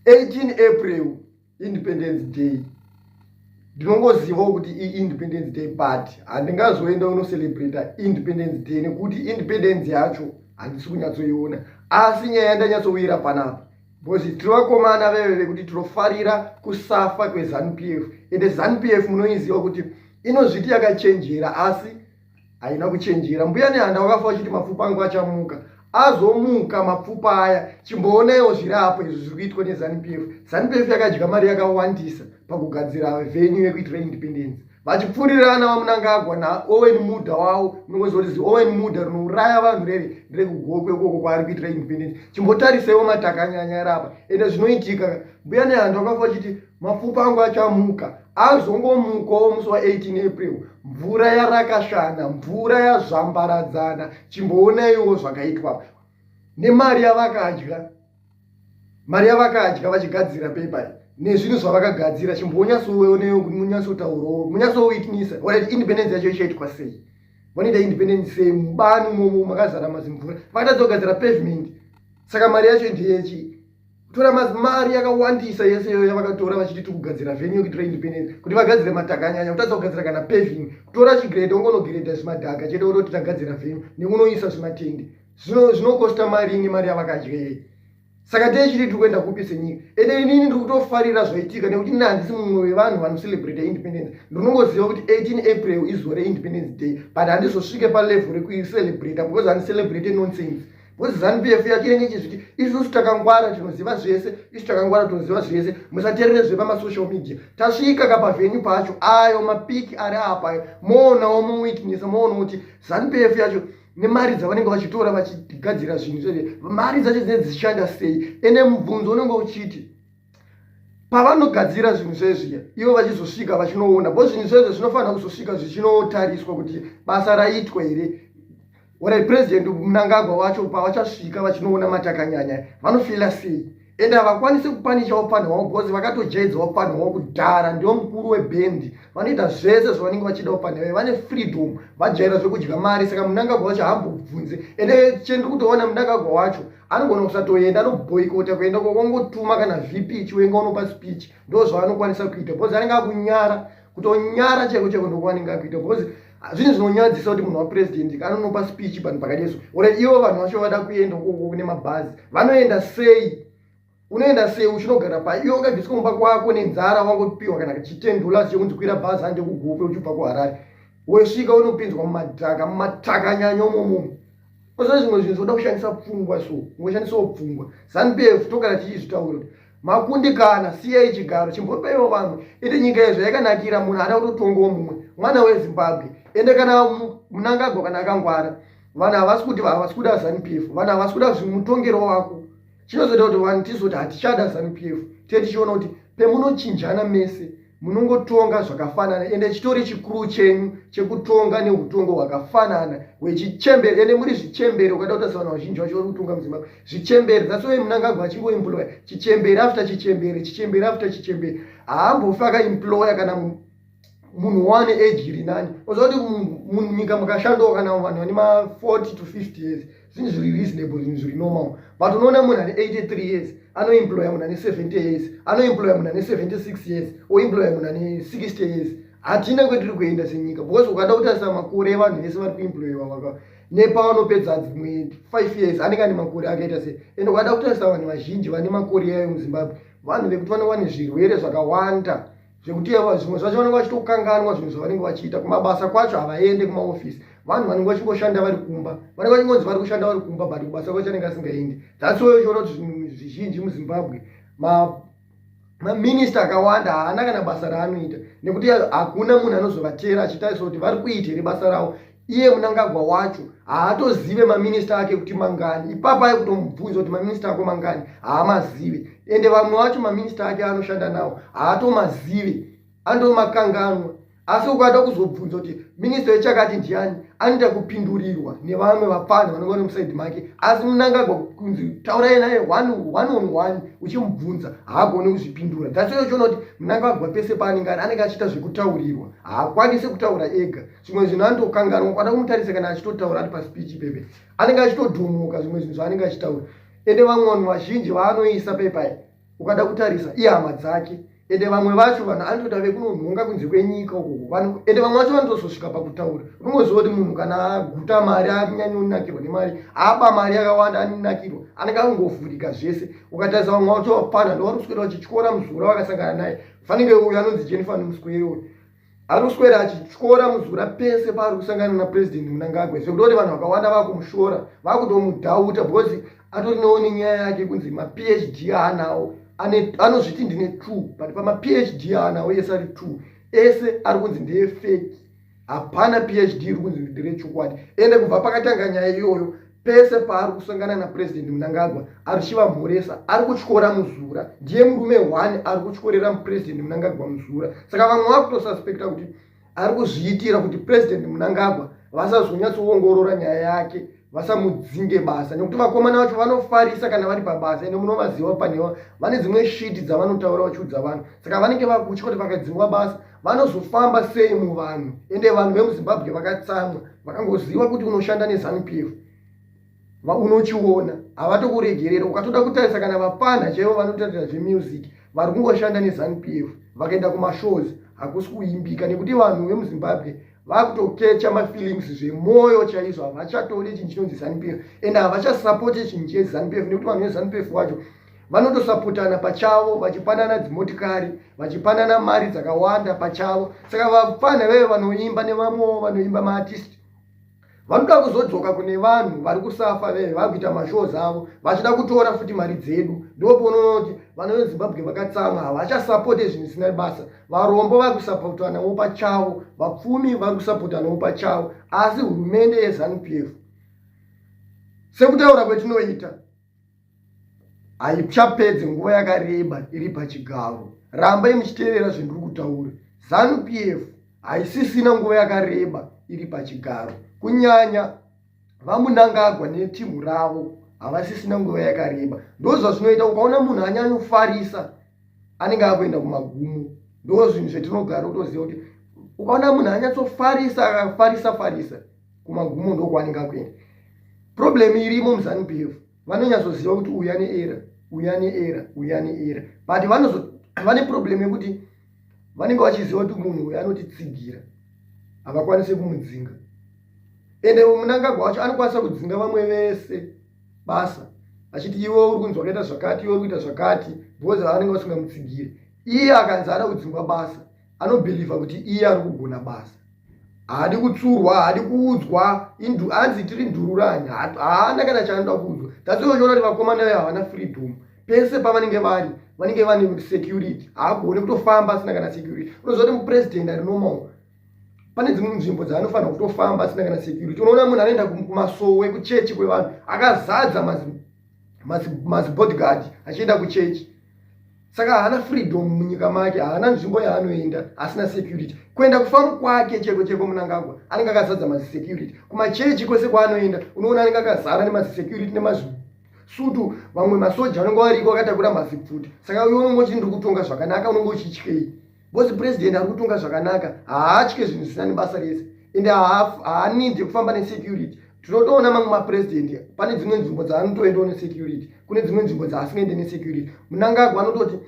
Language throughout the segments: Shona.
18 April, Independence Day. Ndinongozivawo kuti iIndependence Day, but handingazoenda unocelebrata Independence Day nekuti independence yacho handisi kunyatsoiona. Asi nyaya yandanyatsowira panapa, because tiri vakomana veve vekuti tinofarira kusafa kweZANU PF, ende ZANU PF munoiziva kuti inozviti yakachenjera, asi haina kuchenjera. Mbuya Nehanda wakafa vachiti mapfupa angu achamuka. Azomuka mapfupa aya? Chimboonaiwo zviri apo izvo zviri kuitwa neZANU PF. ZANU PF yakadya mari yakawandisa pakugadzira venue yekuitira independence, vachipfurirana vaMnangagwa naOwen Mudha wavo. Munongoziva kuti Owen Mudha rinouraya vanhu rere nderekuGokwe ukoko kwaari kuitira independence. Chimbotarisaiwo matakanyanya rapa ende zvinoitika. Mbuya Nehanda wakafa vachiti mapfupa angu achamuka. Azongomukawo musi wa18 April? Mvura yarakashana, mvura yazvambaradzana. Chimboonaiwo zvakaitwa nemari yavakadya, mari yavakadya vachigadzira pepa nezvinhu zvavakagadzira. Chimbonyatsooneo kuti munyatsotaurawo, munyatsowitnessa. Alright, independence yacho ichaitwa sei? Vanoita independence sei mubani umomo makazara mazimvura? Vakatadza kugadzira pavement, saka mari yacho ndeyechi? Kutora mari yakawandisa yese iyoyo yavakatora vachiti tiri kugadzira venue yekuitira independence, kuti vagadzire matakanyanya, kutadza kugadzira kana paving, kutora chigrader ongonograder zvimadhaka chete, ototi tagadzira venue, nekunoisa zvimatende zvinokosta mari nemari yavakadya yei. Saka teichiti tiri kuenda kupi senyika? Ende inini ndiri kutofarira zvaitika nekuti ini handisi mumwe wevanhu vanocelebrata independence. Ndinongoziva kuti 18 April izuva reIndependence Day, but handizosvike palevel rekuicelebrata because handicelebrate nonsense, because ZANU PF yacho inenge ichizviti isusu takangwara, tinoziva zvese, isu takangwara, tinoziva zvese. Musateerere zvepamasocial media. Tasvika kapavenue pacho, ayo mapics ari apa, moonawo, muwitness, moona kuti ZANU PF yacho nemari dzavanenge vachitora vachigadzira zvinhu zveve, mari dzacho dzinenge dzichishanda sei? Ende mubvunzo unenge uchiti, pavanogadzira zvinhu zvezviya, ivo vachizosvika vachinoona, bo zvinhu zvezvo zvinofanira kuzosvika zvichinotariswa kuti basa raitwa here. Alright, President Mnangagwa wacho pavachasvika vachinoona matakanyanya, vanofeela sei? Ende havakwanisi kupunisha wapfanha wavo because vakatojaidza wapfanha wavo kudhara. Ndiwo mukuru webhendi, vanoita zvese zvavanenge vachida. Wapfanha vavo vane freedom, vajaira zvekudya mari. Saka Mnangagwa wacho haambobvunze. Ende chendiri kutoona, Mnangagwa wacho anogona kusatoenda, anoboycota kuenda kwangotuma kana VP Chiwenga unopa speech. Ndo zvaanokwanisa kuita because anenge akunyara, kutonyara chaiko chaiko ndokwanenge akuita, because zvinhu zvinonyadzisa kuti munhu wapurezidendi anonopa speech panhu pakadai. Ore ivo vanhu vacho vada kuenda ukoko kune mabhazi, vanoenda sei? Unoenda sei uchinogara pa iwe wakabviswa mumba kwako nenzara, wangopiwa kana chi$10 chekunzi kwira bhazi hande kuGokwe uchibva kuHarare, wesvika unopinzwa mumadhaka, mumatakanyanya umomo? Oza zvimwe zvinhu zvoda kushandisa pfungwa, so ungoshandisawo pfungwa. ZANU PF, togara tichizvitaura kuti makundikana, siyai chigaro, chimbopeiwo vamwe. Ende nyika izvo yakanakira, munhu ada kutotongawo mumwe mwana weZimbabwe. Ende kana Mnangagwa kana akangwara, vanhu havasi kuti havasi kuda ZANU PF, vanhu havasi kuda zvimutongero wako. Chinozoita kuti vanhu tizoti hatichada ZANU PF, tee tichiona kuti pemunochinjana mese munongotonga zvakafanana, ende chitori chikuru chenyu chekutonga neutongo hwakafanana hwechichembere. Ende muri zvichembere, ukada kutarisa vanhu vazhinji vacho vari kutonga muZimbabwe zvichembere. That's why Mnangagwa achingoemploya chichembere after chichembere, chichembere after chichembere. Haambofi akaemploya kana munhu wane age iri nani. Oziva kuti munyika mukashandawo kana vanhu vane ma40 to 50 years, zvinhu zviri reasonable, zvinhu zviri normal. But unoona munhu ane 83 years anoemploya munhu ane 70 years, anoemploya munhu ane 76 years, oemploya munhu ane 60 years. Hatina kwetiri kuenda senyika, because ukada kutarisa makore evanhu vese vari kuemployiwa vaka nepavanopedza dzimwe 5 years anenge ane makore akaita sei? Ende ukada kutarisa vanhu vazhinji vane makore yayo muZimbabwe, vanhu vekuti vanenge vane zvirwere zvakawanda, zvekuti zvimwe zvacho vanenge vachitokanganwa zvinhu zvavanenge vachiita. Kumabasa kwacho havaende kumaofisi, vanhu vanenge vachingoshanda vari kumba, vanenge vachingonzi vari kushanda vari kumba, but kubasa kwacho anenge asingaendi. That's why uchiona kuti zvinhu zvizhinji muZimbabwe, maminista akawanda haana kana basa raanoita, nekuti hakuna munhu anozovatera achitarisa kuti vari kuita here basa ravo. Iye Mnangagwa wacho haatozive maminista ake kuti mangani. Ipapa kutomubvunza kuti maminista ako mangani, haamazive. Ende vamwe vacho maminista ake anoshanda nawo haatomazive, andomakanganwa. Asi ukada kuzobvunza kuti minista wechakati ndiani, anoita kupindurirwa nevamwe vapfanha vanenge vari muside make. Asi Mnangagwa kunzi taurai naye one on one uchimubvunza, haagoni kuzvipindura. That's why uchiona kuti Mnangagwa pese paanenge ari anenge achiita zvekutaurirwa, haakwanisi kutaura ega. Zvimwe zvinhu anotokanganwa. Kwada kumutarisa kana achitotaura ari paspeech pepe, anenge achitodhomoka zvimwe zvinhu zvaanenge achitaura. Ende vamwe vanhu vazhinji vaanoisa pepai Ukada kutarisa ihama dzake, ende vamwe vacho vanhu anotoita vekunonhonga kunze kwenyika ukoko vanhu, ende vamwe vacho vanotozosvika pakutaura. Unongoziva kuti munhu kana aguta mari, anyanyonakirwa nemari, aba mari yakawanda, anonakirwa, anenge angovhurika zvese. Ukatarisa vamwe vacho vapana ndo vari kuswera vachityora muzura vakasangana naye. Fanike uyu anonzi Jennifer Muswere uyu ari kuswera achityora muzura pese paari kusangana naPresident Mnangagwa, zvekutoti vanhu vakawanda vakumushora, vakutomudhauta, because atorinewo nenyaya yake kunzi maPhD aanawo, anozviti ndine two, but pamaPhD aanawo ese ari two, ese ari kunzi ndeyefake. Hapana PhD iri kunzi nderechokwadi. Ende kubva pakatanga nyaya iyoyo, pese paari kusangana naPresident Mnangagwa ari chivamhoresa, ari kutyora muzura. Ndiye murume one ari kutyorera muPresident Mnangagwa muzura. Saka vamwe vakutosuspecta kuti ari kuzviitira kuti President Mnangagwa vasazonyatsoongorora nyaya yake, vasamudzinge basa, nekuti vakomana vacho vanofarisa kana vari pabasa. Ende munovaziva, panewa vane dzimwe shiti dzavanotaura vachiudza vanhu. Saka vanenge vakutya kuti vakadzingwa basa vanozofamba sei muvanhu. Ende vanhu vemuZimbabwe vakatsamwa, vakangoziva kuti unoshanda neZANU PF, unochiona, havatokuregerera. Ukatoda kutarisa, kana vapana chaivo vanotarira zvemusic vari kungoshanda neZANU PF, vakaenda kumashows hakusi kuimbika, nekuti vanhu vemuZimbabwe vakutokecha mafeelings zvemwoyo chaizvo. Havachatodi chinhu chinonzi ZANU PF, ende havachasapoti chinhu cheZANU PF, nekuti vanhu veZANU PF vacho vanotosapotana pachavo, vachipanana dzimotikari, vachipanana mari dzakawanda pachavo. Saka vapfana veve vanoimba nevamwewo vanoimba, maartist, vanoda kuzodzoka kune vanhu vari kusafa veve vakuita mashows avo, vachida kutora futi mari dzedu. Ndoponoona kuti vanhu veZimbabwe vakatsamwa, havachasapoti zvinhu zvisina basa. Varombo vari kusapotanawo pachavo, vapfumi vari kusapotanawo pachavo. Asi hurumende yeZANU PF, sekutaura kwetinoita, haichapedzi nguva yakareba iri pachigaro. Rambai muchiteerera zvendiri kutaura. ZANU PF haisisina nguva yakareba iri pachigaro, kunyanya vaMnangagwa netimu ravo havasisina nguva yakareba. Ndo zvazvinoita. Ukaona munhu anyanyofarisa, anenge akuenda kumagumo. Ndo zvinhu zvetinogara kutoziva kuti ukaona munhu anyatsofarisa, akafarisa farisa, kumagumo ndokwaanenge akuenda. Problem irimo muZANU PF, vanonyatsoziva kuti uyu ane error, uyu ane error, uyu ane error, but vane problem yekuti vanenge vachiziva kuti munhu uyu anotitsigira, havakwanisi kumudzinga. Ende Mnangagwa wacho anokwanisa kudzinga vamwe vese basa, achiti iwe uri kunzi wakaita zvakati, iwe uri kuita zvakati, because vanenge vasingamutsigiri. Iye akanzi ada kudzingwa basa, anobhilivha kuti iye ari kugona basa, haadi kutsurwa, haadi kuudzwa. Hanzi tiri ndururani, haana kana chaanoda kuudzwa. That's why uchiona kuti vakomana veyo havana freedom. Pese pavanenge vari, vanenge vane security. Haagoni kutofamba asina kana security. Unoziva kuti mupresident ari normal, pane dzimwe nzvimbo dzaanofanira kutofamba asina kana security. Unoona munhu anoenda kumasowe, kuchechi kwevanhu, akazadza mazibodyguard achienda kuchechi. Saka haana freedom munyika make, haana nzvimbo yaanoenda asina security. Kuenda kufamu kwake cheko cheko, Mnangagwa anenge akazadza mazisecurity. Kumachechi kwese kwaanoenda, unoona anenge akazara nemazisecurity nemazisutu, vamwe masoja vanenge variko vakatakura mazipfuti. Saka iwe unonge uchiti ndiri kutonga zvakanaka, unonge uchityei? Because president ari kutonga zvakanaka haatye zvinhu zvisina nebasa rese, ende haanidhi kufamba nesecurity. Tinotoona mamwe mapresident, pane dzimwe nzvimbo dzaanotoendawo nesecurity, kune dzimwe nzvimbo dzaasingaende nesecurity. Mnangagwa anototi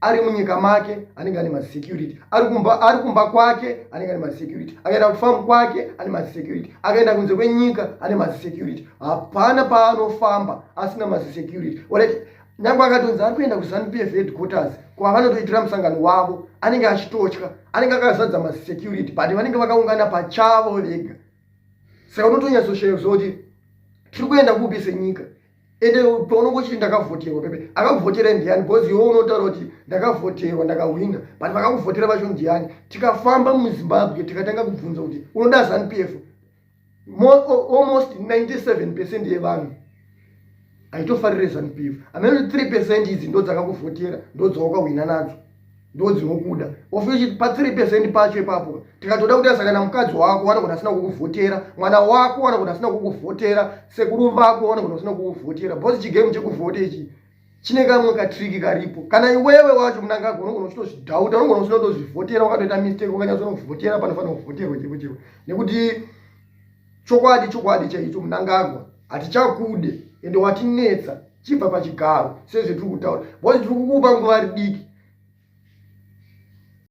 ari munyika make anenge ane masecurity, ari kumba kwake anenge ane masecurity, akaenda kufamu kwake ane masecurity, akaenda kunze kwenyika ane masecurity. Hapana paanofamba asina masecurity. Alright, nyange akatonzi ari kuenda kuZANU PF headquarters kwavanotoitira musangano wavo, anenge achitotya, anenge akazadza masecurity, but vanenge vakaungana pachavo vega. Saka unotonyatsoshaya kuti tiri kuenda kupi senyika. Ende paunonge uchiti ndakavhoterwa pepe, akakuvhotera ndiani? Because iwe unotaura kuti ndakavhoterwa, ndakahwina, but vakakuvhotera vacho ndiani? Tikafamba muZimbabwe tikatanga kubvunza kuti unoda ZANU PF, almost 97% yevanhu haitofarire ZANU PF. Amene 3% idzi ndo dzakakuvhotera, ndo dzawakahwina nadzo, ndo dzinokuda. Of which pa3% pacho ipapo, tikatoda kuti asakana mukadzi wako vanogona asina kukuvhotera, mwana wako vanogona asina kukuvhotera, sekuru vako vanogona asina kukuvhotera, because chigame chekuvhota ichi chine kamwe katrick karipo. Kana iwewe wacho Mnangagwa unogona uchitozvidhauta, unogona usina kutozvivhotera, wakatoita mistake, wakanyatsonovhotera panofanira kuvhoterwa chaipo chaipo. Nekuti chokwadi, chokwadi chaicho, Mnangagwa hatichakude, ende watinetsa. Chibva pachigaro sezvetiri kutaura, because tiri kukupa nguva ridiki.